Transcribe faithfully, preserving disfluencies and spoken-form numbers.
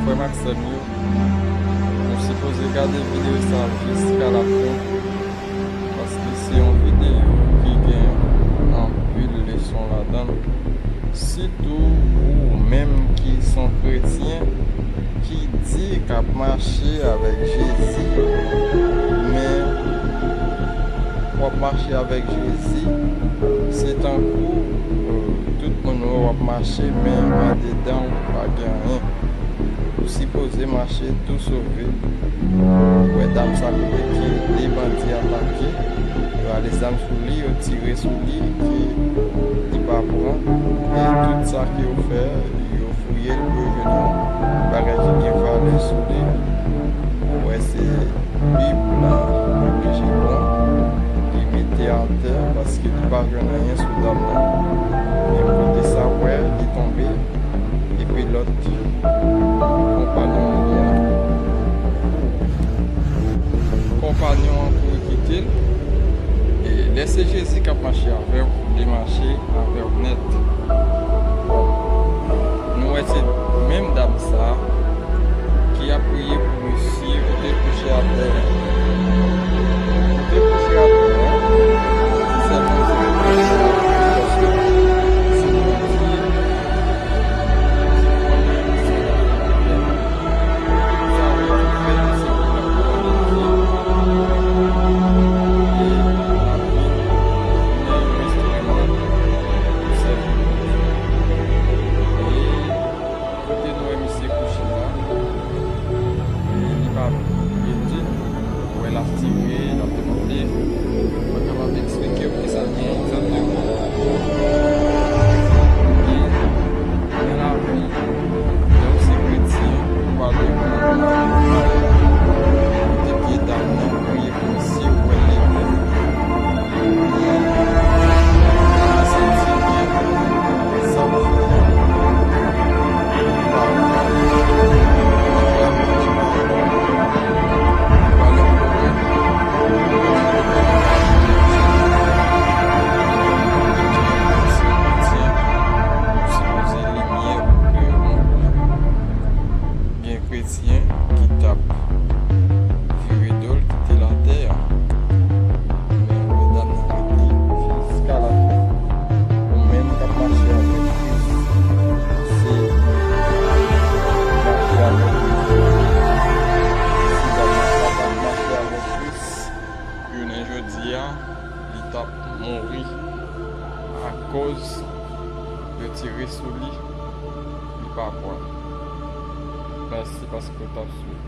Frè m ak sè m yo, nou sipoze gade videyo sa a jiska lafen, paske se yon videyo ki gen anpil leson ladan l. Sitou ou menm ki s on kretyen ki di k ap mache avèk Jezi, men w ap mache avèk Jezi, se tankou, euh, tout moun wè w ap mache, men andedan w pa gen anyen. Ou sipoze mache tou sove. Ou wè dam sa kote ke de bandi atake, yo ale zam sou li, yo tire sou li, ke li pa pran. E tout sa ke yo fè, yo fouye l pou yo jwenn yon bagay ki gen valè sou li. Ou wè se Bib la, Bib Jewon, li mete atè paske li pa jwenn anyen sou dam nan. Men kote sa, w wè, li tonbe, epi lòt konpanyon li a, konpanyon an kouri kite l. E lè se Jezi k ap mache avè w, li mache avè w nèt. Bon, nou wè se menm dam sa a ki ap priye pou misye, ou te kouche atè a. Ou te kouche atè a. Se sèlman se paske se Bondye ki konnen sa l ap fè. Sa w ap fè, se pou laglwa de Dye. E lavi w vin yon enstriman pou sèvi Bondye. E kote nou wè misye kouche la, e li pa byen ditou. Ou wè l ap tire, l ap demande. Mwen kapab eksplike w kisa l gen egzakteman. E nan lavi, lè w se kretyen, ou pa dwe pran kote ke dam nan priye pou misye, ou wè l leve. Li santi l gen sa pou fè. Li pa, li pa, li pa, li pa, li pa, li pa, li pa, gen kretyen ki t ap vire do l kite latè a. Men, medam nan rete jiska lafen. Ou menm k ap mache avèk Kris, se mache avèk Kris. Si dam nan pa t ap mache avèk Kris, jounen jodi a, li t ap mouri akoz yo tire sou li, li pa pran. Mèsi paske w t ap swiv.